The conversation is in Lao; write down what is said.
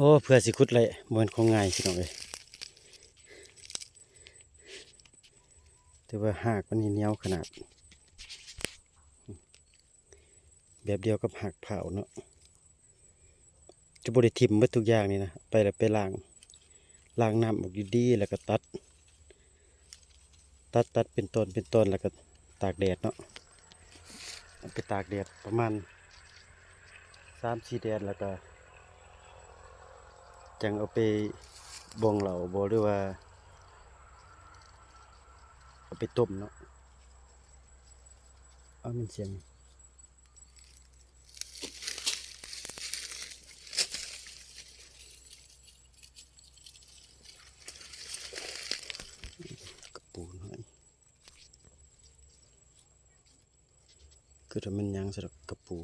ໂອ້ ເພື່ອຊິຂຸດໄດ້ ບໍ່ແມ່ນຂອງງ່າຍ ພີ່ນ້ອງເອີຍ. ແຕ່ວ່າຮາກມັນນີ້ໜຽວຂະໜາດ ແບບດຽວກັບຮາກພ້າວເນາະ. ຈະບໍ່ໄດ້ຖິ້ມເບິດທຸກຢ່າງນີ້ນະ ໄປແລ້ວໄປລ້າງ ລ້າງນ້ຳອອກດີໆ ແລ້ວກໍຕັດ ຕັດ ຕັດເປັນຕອນເປັນຕອນ ແລ້ວກໍຕາກແດດເນາະ. ເອົາໄປຕາກແດດປະມານສາມສີ່ແດດ ແລ້ວກໍຈັ່ງເອົາໄປບ່ອງເຫຼົ້າບໍ ຫຼືວ່າເອົາໄປຕົ້ມເນາະ. ເອົາ ແມ່ນສຽງ ກະປູນ້ອຍ ຄືວ່າແມ່ນຫຍັງຊັ້ນດອກ ກະປູ.